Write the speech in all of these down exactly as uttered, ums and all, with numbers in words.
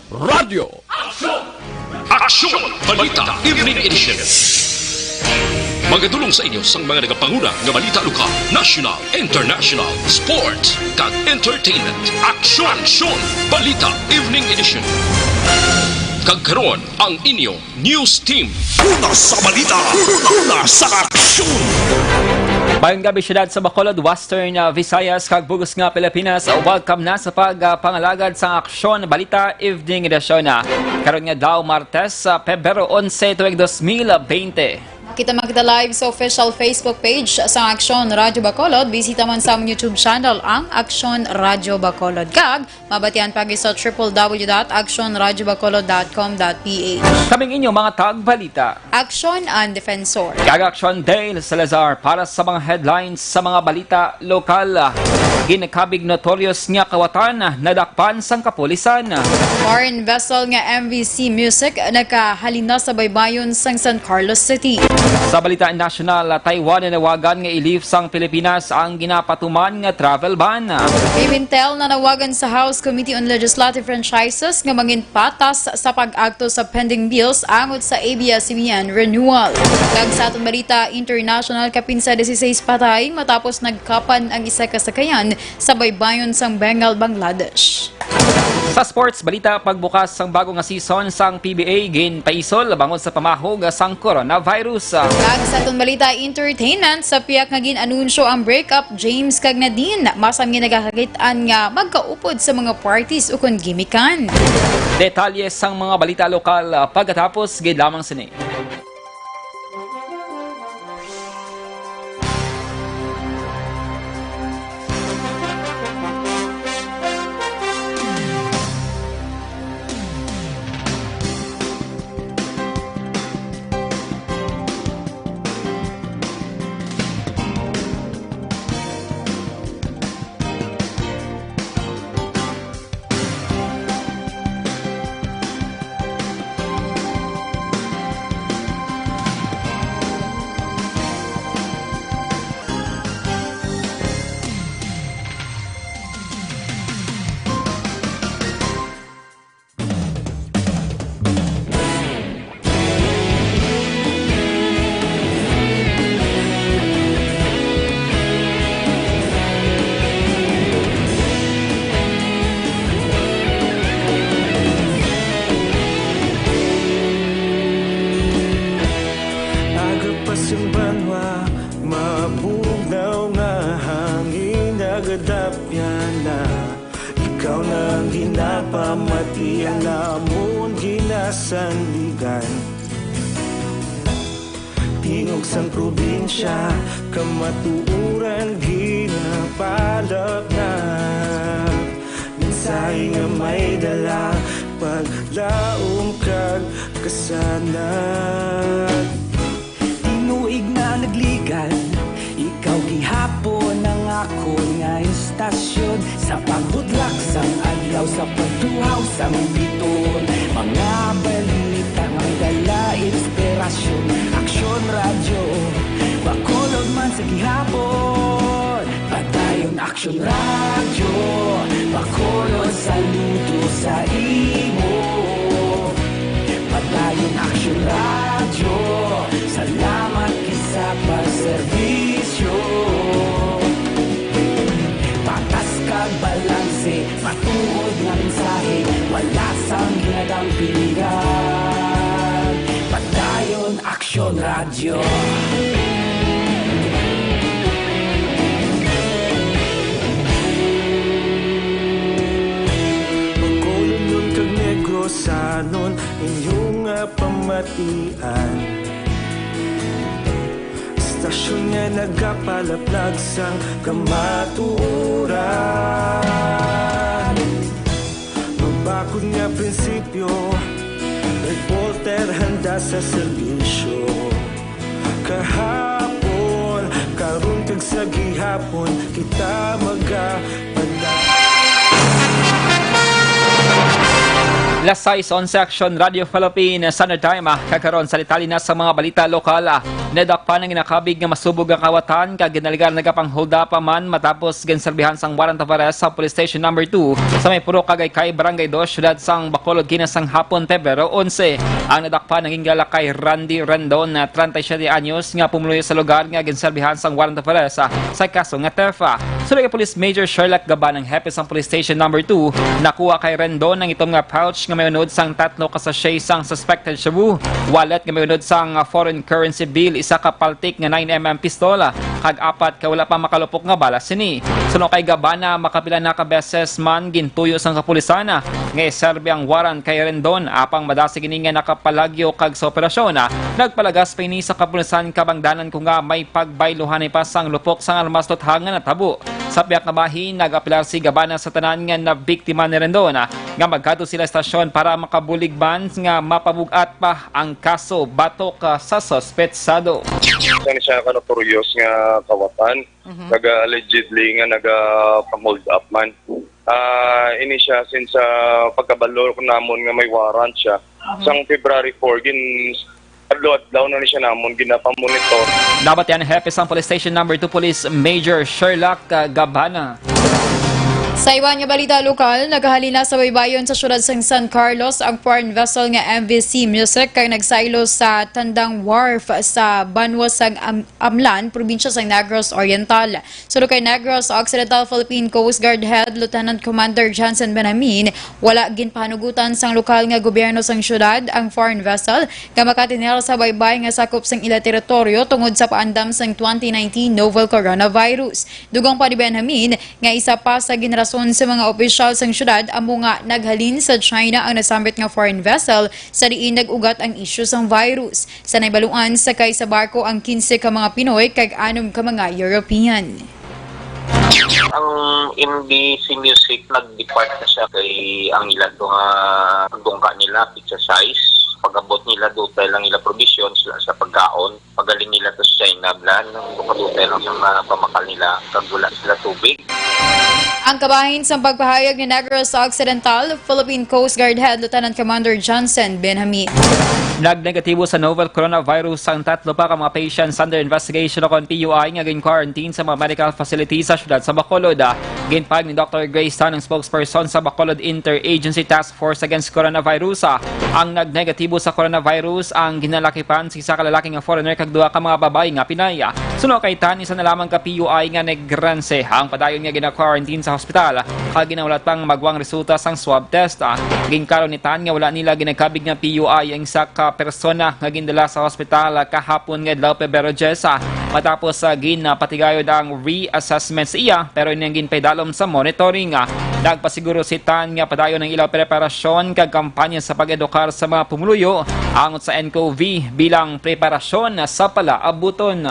Radyo. Aksyon! Balita Evening Edition. Magadulong sa inyo sang mga nagapanguna nga balita lokal, national, international, sports, kag entertainment. Aksyon! Aksyon! Balita Evening Edition. Kag karon, ang inyo news team. Una sa balita, una sa aksyon. Mayong gabi, siyudad sa Bacolod, Western, uh, Visayas, kag bug-os nga Pilipinas. Welcome na sa pag, uh, pangalagad sa Aksyon Balita Evening Edition, uh, karon nga adlaw, Martes, uh, Pebrero onse, tuig dos mil bente. Kita man kita live sa official Facebook page sa Aksyon Radyo Bacolod. Bisita man sa among YouTube channel, ang Aksyon Radyo Bacolod. Kag mabatian pa gid sa triple W dot aksyon radyo bacolod dot com dot P H. Kaming inyo mga tagbalita. Aksyon ang Defensor. Kag Aksyon Dale Salazar para sa mga headlines sa mga balita lokal. Ginakabig notorious nga kawatan nadakpan sang kapulisan. Foreign vessel nga M V C Music nagkahalin na sa baybayon sang San Carlos City. Sa balita nasyonal, Taiwan nanawagan nga i-lift sang Pilipinas ang ginapatuman nga travel ban. Pimentel nanawagan sa House Committee on Legislative Franchises nga mangin patas sa pag-akto sa pending bills angot sa A B S C B N renewal. Kag sa aton balita international, kapin sa dieciséis patay matapos nagkapan ang isa ka sakayan sa baybayon sang Bengal, Bangladesh. Sa sports balita, pagbukas sang bago nga season sang P B A ginpaisol bangod sa pamahog sang coronavirus. Kag sa aton balita entertainment, sa piyak nga gin-anunsyo ang breakup, James kag Nadine, masam nga nagakakit-an nga magkaupod sa mga parties ukon gimikan. Detalye sang mga balita lokal, ah, pagkatapos gid lamang sini. Aga pa sing banwa, mabugnaw nga hangin, nagadapyan na. Ikaw na ang ginapamati, ang amon ginasandigan. Tingog sang probinsya, kamatuoran ginapalapnap. Mensahe nga may dala, paglaom kag kasanag. Tinuig na nagligad, ikaw gihapon ang akon nga istasyon. Sa pagbudlak sang adlaw, sa pagtuhaw sang bituon, mga balita nga may dala inspirasyon. Aksyon Radyo Bacolod man sa gihapon, padayon Aksyon Radyo Bacolod, saludo sa imo. Padayon Aksyon Radyo, salamat gid sa pagserbisyo. Patas kag balanse, matuod nga mensahe, wala sang ginadampingan. Padayon Aksyon Radyo. Bacolodnon kag Negrosanon, inyo nga pamatian. Istasyon nga nagapalaplag sang kamatuoran. Mabakod nga prinsipyo, reporter handa sa serbisyo. Kahapon, karon kag sa gihapon, kita magapadala. Las sais onse, Aksyon Radyo Philippine Standard Time, ah, kag karon sa detalye na sa mga balita lokal, ah. Nadakpan ang ginakabig nga masubog nga kawatan kag ginalegar nagapang-hold up man matapos ginserbihan sang warrant of arrest sa Police Station Number Two sa may Purok Agaycay, Barangay Dos, siyudad sang Bacolod, kina sang hapon, Pebrero onse. Ang nadakpan naging kilala kay Randy Rendon, na treinta y siete anyos, nga pumuluyo sa lugar nga ginserbihan sang warrant of arrest, ah, sa kaso nga theft. Suno kay Police Major Sherlock Gaban, ang hepe sang Police Station Number Two, nakuha kay Rendon ang itom nga pouch nga may unod sang tatlo ka sachet sang suspected shabu, wallet nga may unod sang, ah, foreign currency bill, isa ka paltik nga nine M M pistola, kag apat ka wala pa makalupok nga bala sini. Suno kay Gaban, ah, makapila na ka beses man gintuyo sang kapulisan, ah, nga iserbi ang warrant kay Rendon, apang madasig ini nga nakapalagyo kag sa operasyon, ah, nagpalagas pa ini sa kapulisan kabangdanan ko nga may pagbayluhan pa sang lupok sang armas tuthang nga natabo. Sa pihak nga bahin, nag-apelar si Gaban sa tanan nga nabiktima ni Rendon, ah, nga magkadto sila estasyon para makabulig man nga mapabug-at pa ang kaso batok, ah, sa suspetsado. Isa ni siya ka notorious nga kawatan, Mhm. Naga allegedly nga naga pang-hold up man. Ah, ini siya since, ah, pagkabalo namon nga may warrant siya. Mhm. Sang February four, gin adlaw-adlaw na ni siya namon ginapamonitor. Nabatian ni Hepe sang Police Station Number Two Police Major Sherlock, ah, Gabana. Sa iban nga balita lokal, nagahalin na sa baybayon sa siyudad sang San Carlos ang foreign vessel nga M V C Music kag nagsaylo sa Tandang Wharf sa banwa sang Am-, Amlan, probinsya sang Negros Oriental. Suno kay Negros Occidental Philippine Coast Guard Head Lieutenant Commander Johnson Benjamin, wala ginpahanugutan sang lokal nga gobyerno sang siyudad ang foreign vessel nga makatinir sa baybay nga sakop sang ila teritoryo tungod sa paandam sang twenty nineteen novel coronavirus. Dugang pa ni Benjamin nga isa pa sa ginrason sa mga opisyal sang siyudad amo nga naghalin sa China ang nasambit nga foreign vessel sa diin nag-ugat ang isyu sang virus. Sa nahibaluan, sakay sa barko ang kinse ka mga Pinoy kag anom ka mga European. Ang M V C Music nag-depart na siya kay ang ila to nga pagdungga nila, pizza size. Pag-abot nila, dutay lang ila provisions, wala sa pagkaon. Pagaling nila to sa China, blan. Kadutay lang sa mga pamakal nila, kag wala sila tubig. Ang kabahin sang pagpahayag ni Negros Occidental, Philippine Coast Guard Head Lieutenant Commander Johnson Benjamin. Nagnegatibo sa novel coronavirus ang tatlo pa ka mga patients under investigation o kon P U I nga gin-quarantine sa mga medical facility sa siyudad sa Bacolod. Ginpahayag ni Doctor Grace Tan, ang spokesperson sa Bacolod Interagency Task Force Against Coronavirus, ang nagnegatibo sa coronavirus ang ginalakipan sa isa ka lalaki nga foreigner kag duha ka mga babayi nga Pinay. Suno kay Tan, isa na lamang ka P U I nga Negrense ang padayon nga gina-quarantine sa hospital kag ginahulat pang magwang resulta sang swab test. Ginkaron ni Tan nga wala nila ginakabig nga P U I ang isa ka persona nga gindala sa hospital kahapon nga adlaw, Pebrero diyes, matapos, ah, ginpatigayod ang reassessment sa iya, pero ini ang ginpaidalom sa monitoring. Nagpasiguro si Tan nga padayon ang ila preparasyon kag kampanya sa pag-edukar sa mga pumuluyo angot sa N C O V bilang preparasyon sa palaabuton.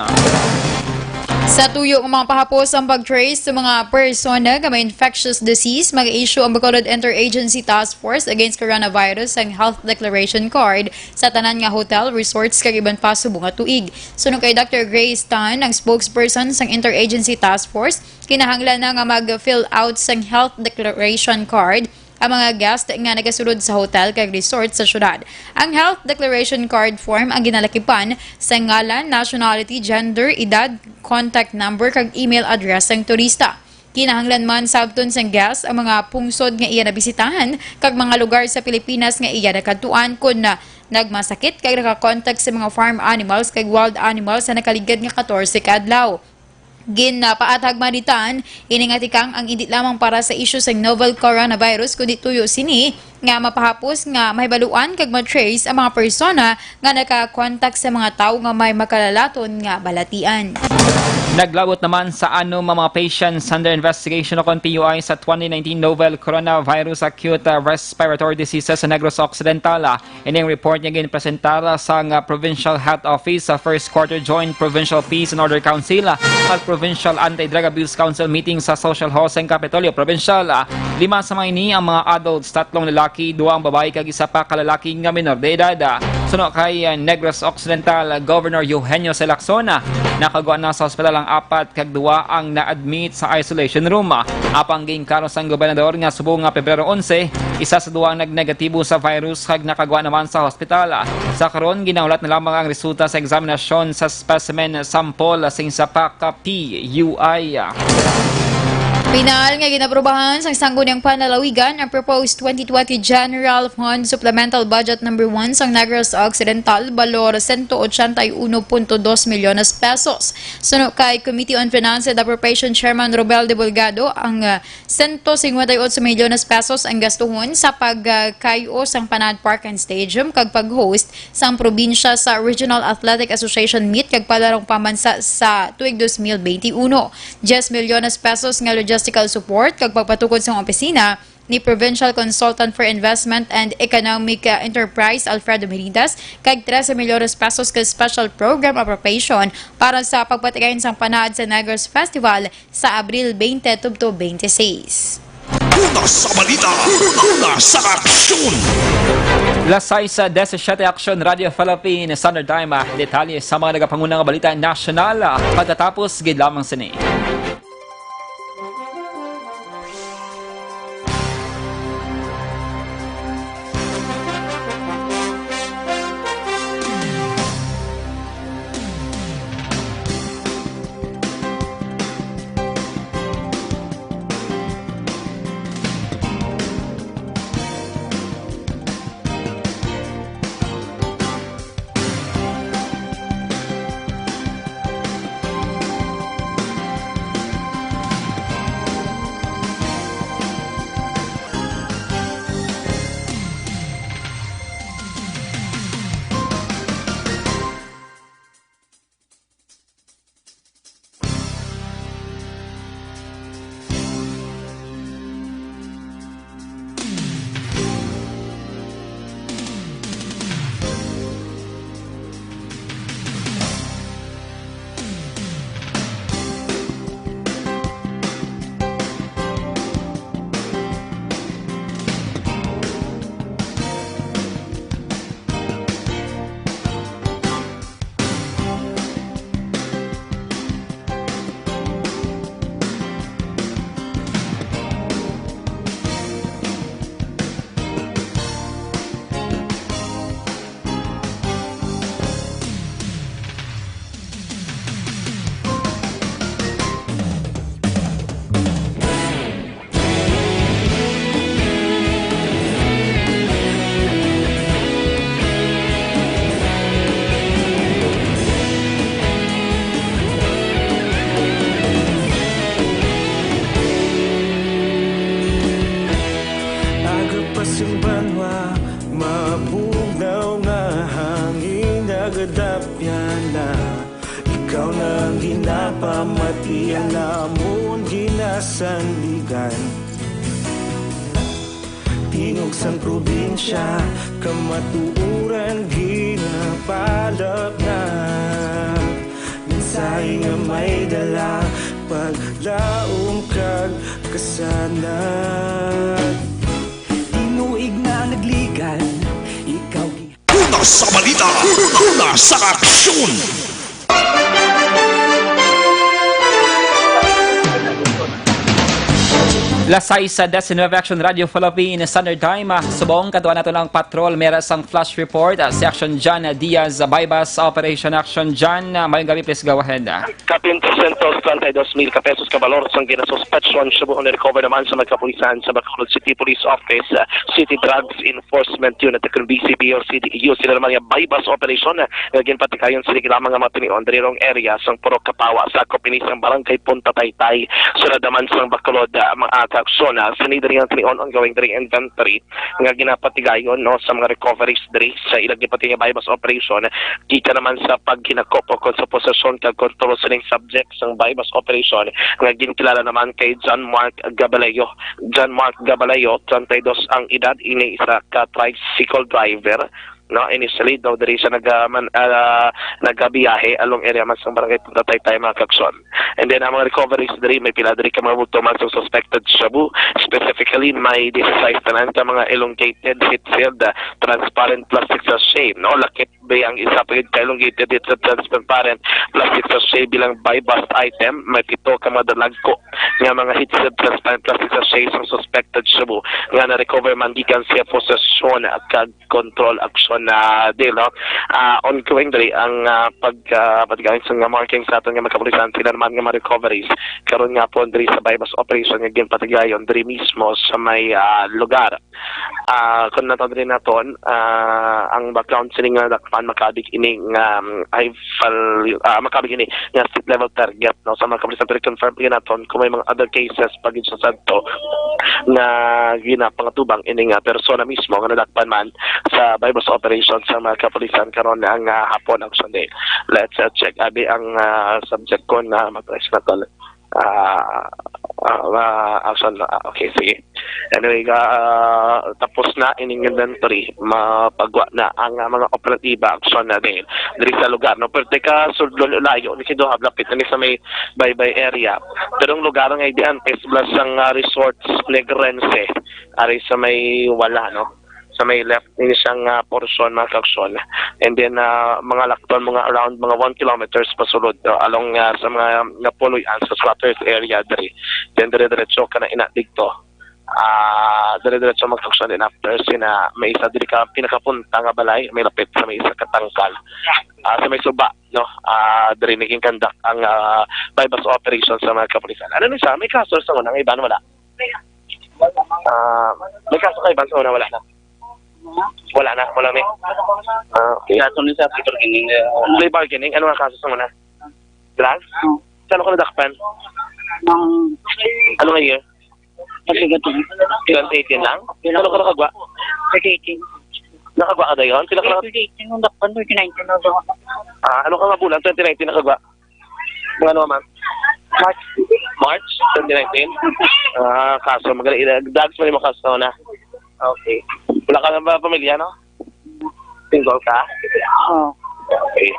Sa tuyo nga mga pahapos ang pag-trace sa mga persona nga may infectious disease, mag-issue ang Bacolod Interagency Task Force Against Coronavirus sang Health Declaration Card sa tanan nga hotel, resorts, kag iban pa subong nga tuig. Suno kay Doctor Grace Tan, ang spokesperson sang Interagency Task Force, kinahanglan na nga mag-fill out sang Health Declaration Card ang mga guest nga nagasulod sa hotel kag resort sa syudad. Ang Health Declaration Card form ang ginalakipan sa ngalan, nationality, gender, edad, contact number, kag email address sang turista. Kinahanglan man sabton sang guest ang mga pungsod nga iya nabisitahan kag mga lugar sa Pilipinas nga iya nakadtuan kon na nagmasakit kag nakakontak sa mga farm animals kag wild animals sa nakaligad nga katorse ka adlaw. Ginpaathag man ni Tan ini nga tikang ang indi lamang para sa isyu sang novel coronavirus, kundi tuyo sini nga mapahapos nga mahibaluan kag ma-trace ang mga persona nga nakakontak sa mga tawo nga may makalalaton nga balatian. Naglabot naman sa anom nga mga patients under investigation o kon P U I sa twenty nineteen novel coronavirus acute, uh, respiratory diseases sa Negros Occidental. Ining report nga ginpresentar sang, uh, Provincial Health Office sa first quarter joint Provincial Peace and Order Council, uh, at Provincial Anti-Drug Abuse Council meeting sa Social Hall sang Kapitolyo Provincial. Uh, Lima sa mga ini ang mga adults, tatlong lalaki, duha ang babayi, kag isa pa ka lalaki nga menor de edad. Suno kay, ah, Negros Occidental Governor Eugenio C. Lacson, ah, nakagwa na sa hospital ang apat kag duha ang na-admit sa isolation room. Apang giinklaro sang gobernador nga subong nga Pebrero onse, isa sa duha ang nagnegatibo sa virus kag nakagwa naman sa hospital. Sa karon, ginahulat na lamang ang resulta sa eksaminasyon sa specimen sample sing isa pa ka P U I. Pinal nga ginaprubahan sang Sangguniang Panlalawigan ang proposed twenty twenty General Fund Supplemental Budget Number One sang Negros Occidental, balor sento ochenta y uno punto dos milyones pesos. Suno kay Committee on Finance and Appropriation Chairman Robel de Bulgado, ang, ah, sento cincuenta y ocho milyones pesos ang gastuhon sa pagkayo sang Panad Park and Stadium kag pag-host sang probinsya sa Regional Athletic Association Meet kag Palarong Pambansa sa tuig dos mil benti uno. Diyes milyones pesos nga logistical support kag pagpatukod sang opisina ni Provincial Consultant for Investment and Economic, uh, Enterprise Alfredo Meridas, kag trese milyones pesos ka special program appropriation para sa pagpatigayon sang Panad sa Negros Festival sa Abril twenty tubtob twenty-six. Una sa balita, una sa aksyon. Las sais disisyete, Aksyon Radio Philippines, Standard Time, ah, detalye sa mga nagapanguna nga balita nasyonal, ah, pagkatapos gid lamang sini. Aga pa sing banwa, mabugnaw nga hangin nagadapyan na. Ikaw na ang ginapamati, ang amon ginasandigan. Tingog sang probinsya, kamatuoran ginapalapnag. Mensahe nga may dala, paglaom kag kasanag. Tinuig na nagligan, ikaw gi- Una sa balita, una sa aksyon. Las sais disinuebe, Action Radio Philippines Standard Time. Ah, subong, kadtuan nato ang patrol, mera sang flash report, ah, si Action John Diaz, ah, buy-bust operation. Action John, ah, mayong gabi, please go ahead, ah. Kapin dosyentos treinta y dos mil ka pesos ka balor sang ginasuspetsyon, subo na recover naman sa mga kapulisan sa Bacolod City Police Office, ah, City Drugs Enforcement Unit, kag B C P o C D U. Sila naman nga buy-bust operation, ah, nga ginpatigayon sa lamang nga mga tinion diri rong area sang Purok Kapawa, sakop ini sang Barangay Punta Taytay, sulod naman sang Bacolod, ah, mga kaaksyon, ah, sini diri nga tinion ongoing diri inventory nga ginapatigayon, no, sa mga recoveries diri sa ilang gipatigayon nga buy-bust operation, gikan naman sa paghinakop o kon sa posesyon kag kontrol sining subject sang buy-bust operation nga ginkilala naman kay John Mark Gabaleo. John Mark Gabaleo, treinta y dos ang edad, ini isa ka tricycle driver no, initially daw diri siya naga-, man-, ah, nagabiyahe along area man sang Barangay Punta Taytay, mga kaksyon. And then ang mga recoveries diri, may pila diri ka mga bulto man sang suspected shabu, specifically may disisais tanan ka mga elongated heat sealed, ah, transparent plastic sachet, no, lakip bay ang isa pa gid ka elongated heat sealed transparent plastic sachet bilang buy-bust item, may pito ka mga dalagko nga mga heat sealed transparent plastic sachet sang suspected shabu nga na-recover man gikan sa posesyon kag control action na deal, no? Ah, ongoing diri ang, ah, pag, ah, paggamit sa nga markings naton nga mga kapulisan, sila naman nga mga recoveries karon nga po diri sa buy-bust operation nga ginpatigayon diri mismo sa may, ah, lugar. Ah, kung nato diri naton, ah, ang background sini nga dakpan makabig ini nga, um, Eiffel, ah, makabig ini nga street level target, no, sa mga kapulisan, pero confirm gyud naton kung may mga other cases pa gid sa sadto nga ginapangatubang ini nga persona mismo nga nadakpan man sa buy-bust operation sa mga kapulisan karon nga, ah, hapon ang Sunday. Let's, uh, check abi ang, ah, subject ko na mag-press na to. Ah, ah, ah, action, ah, okay, sige. Anyway, ah, tapos na ining inventory, mapagwa na ang, ah, mga operatiba action na din diri sa lugar, no? Pero teka, sudlon layo ni Kido, hablapit na ni sa may Baybay area. Pero ang lugar nga dian is blas sang, ah, Resorts Negrense, ari sa may wala, no? Sa may left ni siyang, ah, portion, mga kaksyon. And then, ah, mga lakton, mga around mga one kilometers pasulod, no? Along, ah, sa mga napuloy-an sa squatters area diri. Then dire-diretso ka na ina dito. Ah, dire-diretso, mga kaksyon, din after sina may isa diri ka pinakapunta nga balay, may lapit sa may isa ka tangkal. Ah, sa may suba, no? Ah, diri naging kandak ang, ah, buy-bust operation sa mga kapulisan. Ano ni sa? May kaso sa una, ang iban wala. Ah, may kaso kay Ivan sa una, wala na. Wala na, wala ni. Ah, okay. Kaso ni sa plea bargaining, eh, wala. Plea bargaining, ano nga kaso sa una? Drugs? Oo. Saan ko nadakpan? Nang Ano nga year? Pagkagato. Twenty eighteen lang? Ano ka nakagwa? Twenty eighteen. Nakagwa ka dayon? Pila ka na- Twenty eighteen, nung dakpan, twenty nineteen na daw. Ah, ano ka nga bulan? Twenty nineteen nakagwa? Mga ano, ma'am? March. March twenty nineteen? Ah, kaso, magaling, drugs man yung kaso na. Okay. Wala ka na ba pamilya, no? Single ka? Oo. Okay.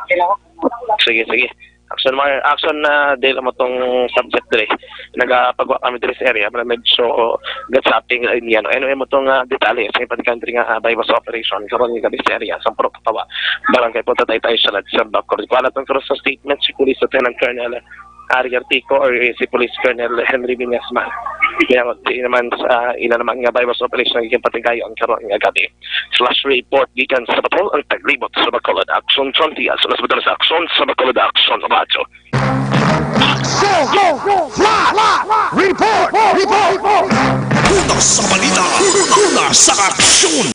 Sige, sige. Action, Mar-, action na dahil mo tong subject dire. Nagapagwa kami dire sa area, pero medyo gatsaping, uh, niya, no? Anyway, mo tong, ah, detalye sa ipatikan dire nga, ah, buy-bust operation, karon nga gabi sa area, sa Purok Tawa, Barangay Punta Taytay, Salad, sa Bacolod. Kuha natin karon sa statement si Police Lieutenant Colonel Harry Artico or si Police Colonel Henry Viñasman. Kaya di naman sa ila naman nga buy-bust operation nga ginpatigayon karon nga gabi. Flash report gikan sa Bacolod, ang taglibot sa Bacolod Action Frontier. Sa mas sa Action sa Bacolod Action Radyo. Action! Flash! Report! Report! Una sa balita, una sa aksyon.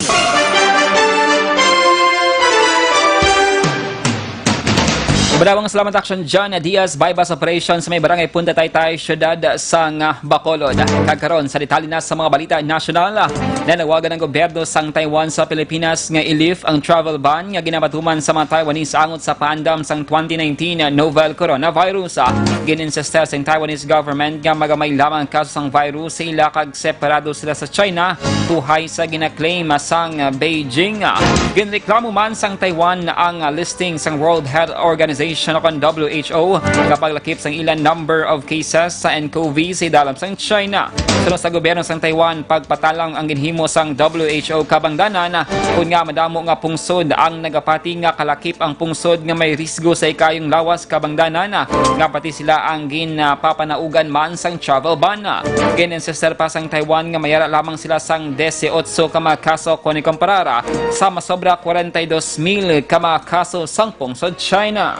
Madawang salamat, Action John Diaz. Buy-bust operation sa may barangay Punta Taytay, siyudad sang Bacolod. Kag karon, sa detalye na sa mga balita nasyonal, nanawagan ang gobyerno sang Taiwan sa Pilipinas nga i-lift ang travel ban nga ginapatuman sa mga Taiwanese angot sa paandam sang twenty nineteen novel coronavirus. Gin-insiste sang Taiwanese government nga magamay lamang ang kaso sang virus sa ila kag separado sila sa China, tuhay sa ginaklaim sang Beijing. Ginreklamo man sang Taiwan ang listing sang World Health Organization o kon W H O nga paglakip sang ilang number of cases sa nCoV sa idalom sang China. Suno sa gobyerno sang Taiwan, pagpatalang ang ginhimo sang W H O kabangdanan, kun nga madamo nga pungsod ang nagapati nga kalakip ang pungsod nga may risgo sa ikayong lawas kabangdanan, nga pati sila ang ginpapanaugan man sang travel ban. Gin-insistir pa sang Taiwan nga mayara lamang sila sang disiotso ka mga kaso kon ikumparar sa masobra kwarenta y dos mil ka mga kaso sang pungsod China.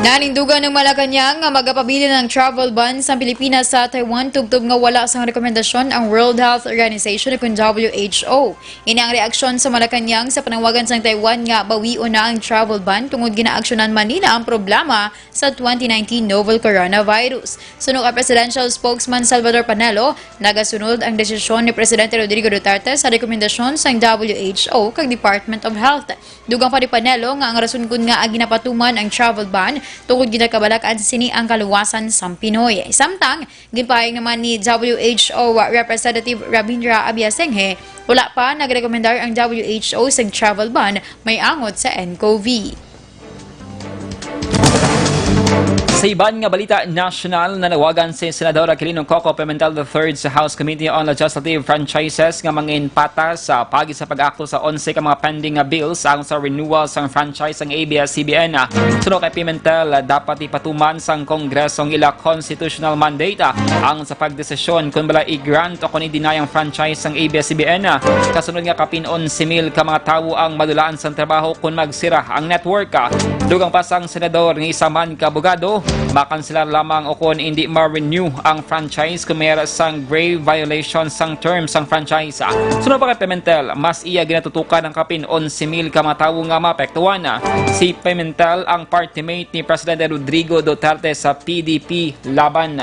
Nanindugan ang Malacañang nga magapabilin ang travel ban sa Pilipinas sa Taiwan tubtob nga wala sang rekomendasyon ang World Health Organization o kon W H O. Ini ang reaksyon sa Malacañang sa panawagan sang Taiwan nga bawion na ang travel ban tungod ginaaksyonan man nila ang problema sa twenty nineteen novel coronavirus. Suno kay Presidential Spokesman Salvador Panelo, nagasunod ang desisyon ni Presidente Rodrigo Duterte sa rekomendasyon sang W H O kag Department of Health. Dugang pa ni Panelo nga ang rason kun ngaa ginapatuman ang travel ban tungod ginakabalak-an sini ang kaluwasan sang Pinoy. Samtang, ginpahayag naman ni W H O Representative Rabindra Abiasenghe, wala pa nagrekomendar ang W H O sing travel ban may angot sa N C O V. Sa iban nga balita nasyonal, nanawagan si Senador Aquilino Coco Pimentel the third sa House Committee on Legislative Franchises nga mangin patas sa pagi sa pag-akto sa onse ka mga pending nga bills alang sa renewal sang franchise sang A B S C B N. Suno kay Pimentel, dapat ipatuman sang Kongreso ang ila constitutional mandate ang sa pagdesisyon kon bala i-grant o kon i-deny ang franchise sang A B S C B N. Kasunod nga kapin onse mil ka mga tawo ang madulaan sang trabaho kon magsira ang network. Dugang pa sang senador nga isa man ka abogado, makanselar lamang o kon indi ma-renew ang franchise kon may ara sang grave violation sang terms sang franchise. Suno pa kay Pimentel, mas iya ginatutukan ang kapin onse mil ka mga tawo nga maapektuhan. Si Pimentel ang party mate ni Presidente Rodrigo Duterte sa P D P Laban.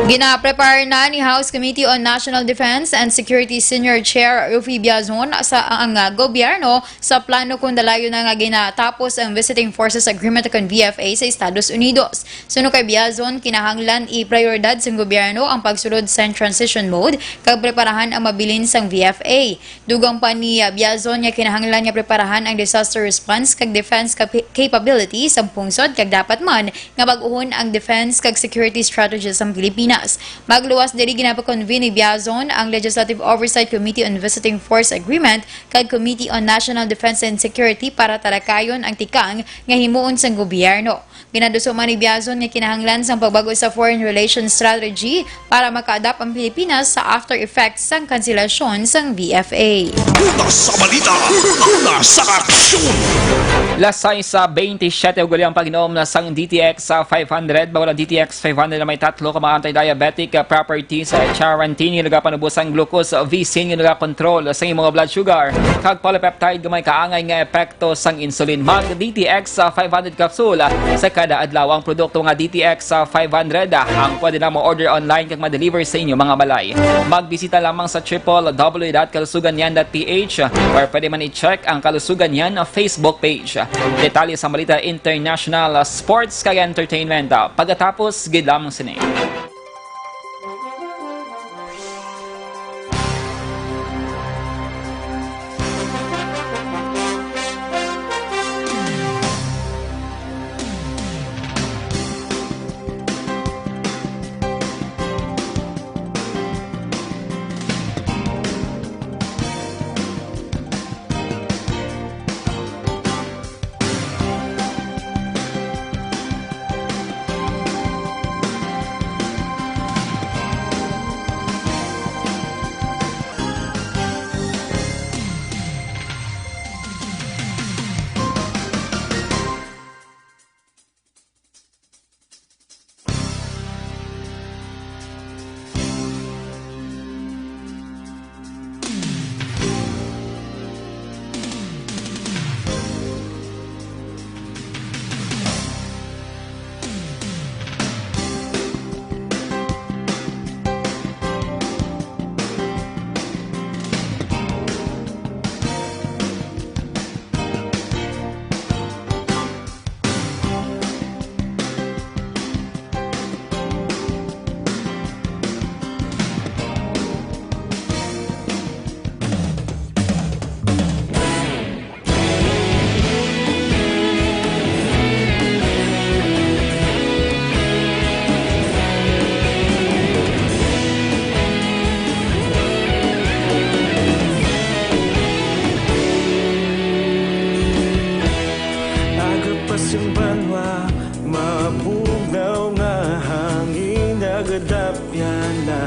Ginaprepare na ni House Committee on National Defense and Security Senior Chair Ruffy Biazon sa ang, ah, gobyerno sa plano kon dalayon na nga ginatapos ang Visiting Forces Agreement kon V F A sa Estados Unidos. Suno kay Biazon, kinahanglan i-prioridad sang gobyerno ang pagsulod sa transition mode kag preparahan ang mabilin sang V F A. Dugang pa ni, ah, Biazon nga kinahanglan nga preparahan ang disaster response kag defense cap-, capability sang pungsod kag dapat man nga bag-ohon ang defense kag security strategy sang Pilipinas. Magluwas diri, ginapakonvene ni Biazon ang Legislative Oversight Committee on Visiting Force Agreement kag Committee on National Defense and Security para talakayon ang tikang nga himuon sang gobyerno. Ginaduso man ni Biazon nga kinahanglan sang pagbag-o sa foreign relations strategy para maka-adapt ang Pilipinas sa after effects sang kanselasyon sang V F A. Una sa balita, una sa aksyon. Las sais sa veintisiete ug uli ang pag-inom na sang D T X five hundred. Bawal ang D T X five hundred na may tatlo ka mga anti-diabetic, ah, properties, ah, Charantini, nagapanubos ang glucose, Vicin, nga nagakontrol sa imong blood sugar, kag polypeptide nga may kaangay nga epekto sang insulin. Mag D T X five hundred capsule sa kada adlaw. Ang produkto nga D T X five hundred, ah, ang pwede na mo-order online kag ma-deliver sa inyo mga balay. Magbisita lamang sa triple W dot kalusugan yan dot P H or pwede man i-check ang Kalusugan Yan Facebook page. Detalye sa balita international, sports kag entertainment, ah, pagkatapos gid lamang sini. Agapas ang banwa, mabugnaw nga hangin, nagadapyan na.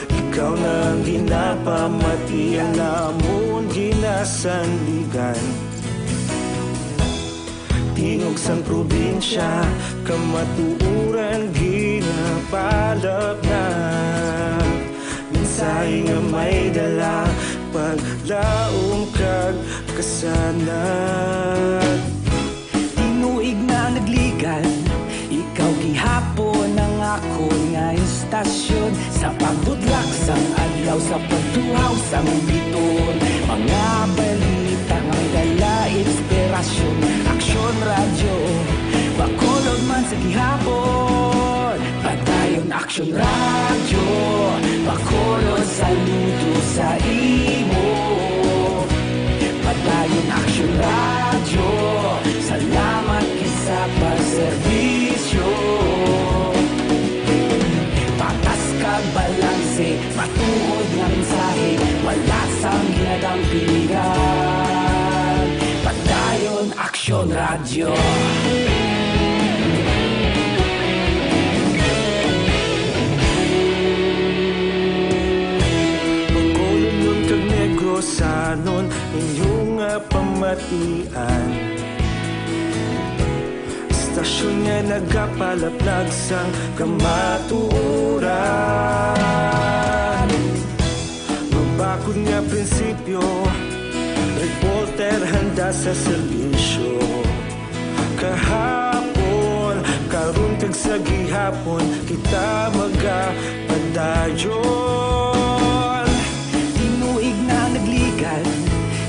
Ikaw na ang ginapamati, ang amon ginasandigan. Tingog sang probinsya, kamatuoran ginapalapnag. Mensahe nga may dala, paglaom kag kasanag. Tinuig na nagligad, ikaw gihapon ang akon nga istasyon. Sa pagbudlak sang adlaw, sa pagtuhaw sang bituon, mga balita nga may dala inspirasyon. Aksyon Radyo, Piligan, Padayon Aksyon Radyo. Bacolodnon kag Negrosanon, inyo nga pamatian. Estasyon nga nagapalaplag sang kamatuoran. Mabakod nga prinsipyo, reporter handa sa serbisyo. Kahapon, karon kag sa gihapon, kita magapadayon. Tinuig na nagligan,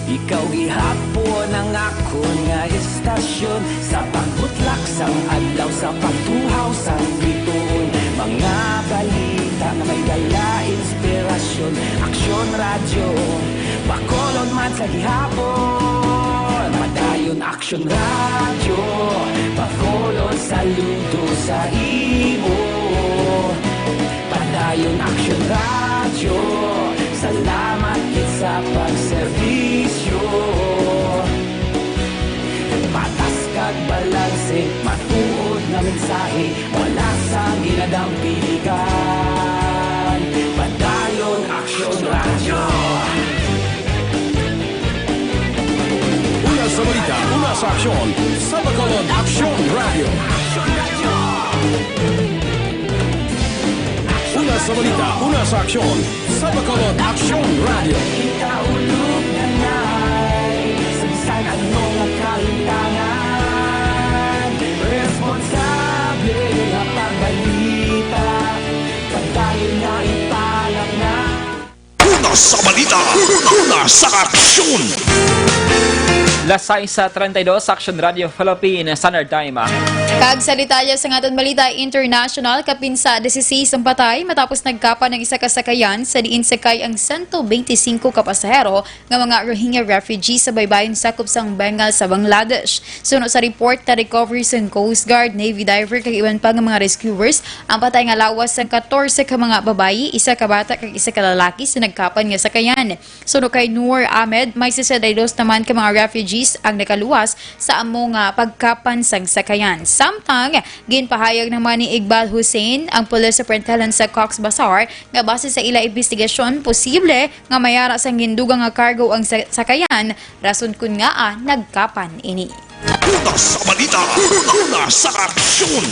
ikaw gihapon ang akon nga estasyon. Sa pagbutlak sang adlaw, sa pagtuhaw sang bituon, mga balita nga may dala inspirasyon. Aksyon Radyo, Bacolod man sa gihapon. Padayon Aksyon Radyo, Bacolod saludo sa imo. Padayon Aksyon Radyo, salamat gid sa pagserbisyo. Patas kag balanse, matuod nga mensahe, wala sang ginadampiligan. Padayon Aksyon Radyo. Una sa balita, una sa aksyon, sa Bacolod Aksyon Radyo. Una sa balita, una sa aksyon, sa Bacolod Aksyon Radyo. Kita ulog na nai, sa bisan anong kalintangan, responsable nga pagbalita, padayon nga ipalat na. Una sa balita, una sa aksyon. Las sais treinta y dos, Aksyon Radyo Philippine Standard Time. Kag sa detalye sang aton balita international, kapin sa dieciséis ang patay matapos nagkapan ang isa ka sakayan sa diin sakay ang sento beintisinko ka pasahero nga mga Rohingya refugees sa baybayon sakop sang Bengal sa Bangladesh. Suno sa report, na-recover sang Coast Guard, Navy diver kag iban pa nga mga rescuers ang patay nga lawas sang katorse ka mga babayi, isa ka bata kag isa ka lalaki sa nagkapan nga sakayan. Suno kay Noor Ahmed, may sesenta y dos naman ka mga refugees ang nakaluwas sa amo nga pagkapan sang sakayan. Samtang, ginpahayag naman ni Iqbal Hussain, ang police superintendent sa Cox's Bazar, nga base sa ila imbestigasyon, posible nga may ara sang gindugang nga cargo ang sa-, sakayan, rason kon ngaa nagkapan ini. Una sa balita, una sa aksyon.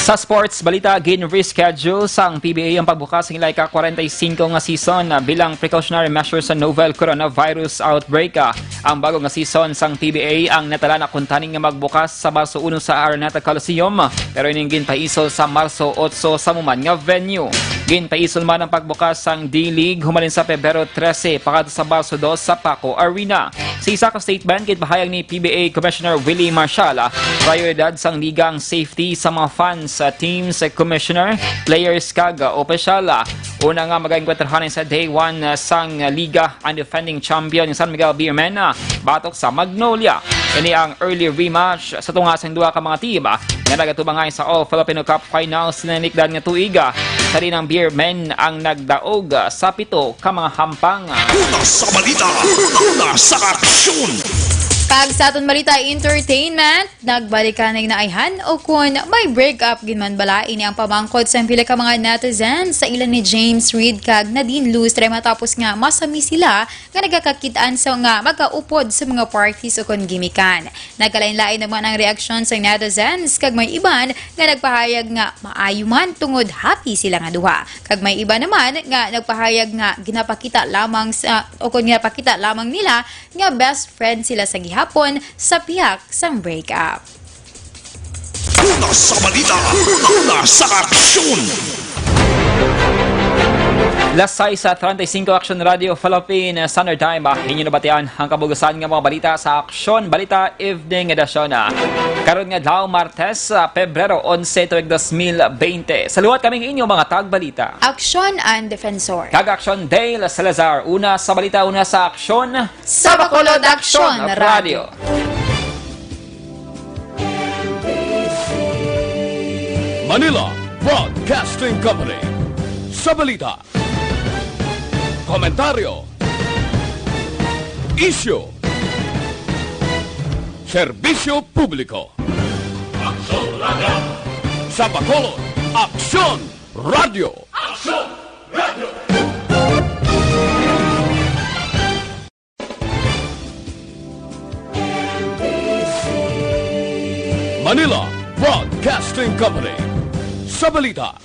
Sa sports balita, gin-reschedule sang P B A ang pagbukas sang ila ika-kwarenta y singko nga season, ah, bilang precautionary measure sa novel coronavirus outbreak. Ah, ang bago nga season sang P B A ang natala na kuntani nga magbukas sa Marso uno sa Araneta Coliseum, pero ining ginpaisol sa Marso otso sa mahuman nga venue. Ginpaisol man ang pagbukas sang D-League humalin sa Pebrero trese pakadto sa Marso dos sa Paco Arena. Sa isa ka statement, ginpahayag ni P B A Commissioner Willie Marshall, ah, prioridad sang liga ang safety sa mga fans, ah, teams, ah, commissioner, players, kag, ah, opisyal. Ah, una nga magaengkwentrahan sa day one, ah, sang liga ang defending champion nga San Miguel Beermen, ah, batok sa Magnolia. Ini ang early rematch sa tunga sang duha ka mga team, ah, nga nagatubangay sa All Filipino Cup Finals sinanikdan nga tuig, ah, sa diin ang Beermen ang nagdaog, ah, sa pito ka mga hampang. Una sa balita, una sa aksyon. Kag sa aton balita entertainment, nagbalikan ang naayhan o kon may break up gid man bala, ini ang pamangkot sang pila ka mga netizens sa ila ni James Reid kag Nadine Lustre matapos nga masami sila nga nagakakit-an sa nga magaupod sa mga parties o kon gimikan. Nagkalain-lain naman ang reaksyon sa netizens, kag may iban nga nagpahayag nga maayo man tungod happy sila nga duha. Kag may iba naman nga nagpahayag nga ginapakita lamang sa, o kon ginapakita lamang nila nga best friend sila sa gihapon sa pihak sang breakup. Una sa balita, una sa aksyon. Las sais treinta y cinco, Action Radio Philippine Standard Time. Ah, inyo nabatian ang kabug-usan nga mga balita sa Aksyon Balita Evening Edition, ah, karon nga adlaw, Martes, ah, Pebrero onse, tuig dos mil bente. Saluhat kami nga inyo mga tagbalita. Aksyon and Defensor. Kag Aksyon Dale Salazar. Una sa balita, una sa aksyon. Sa Bacolod Aksyon Radio. Manila Broadcasting Company. Sa balita, komentaryo, Isyu. Serbisyo publiko. Aksyon Radio. Sa Bacolod, Aksyon Radio. Aksyon Radio. Manila Broadcasting Company. Sa balita,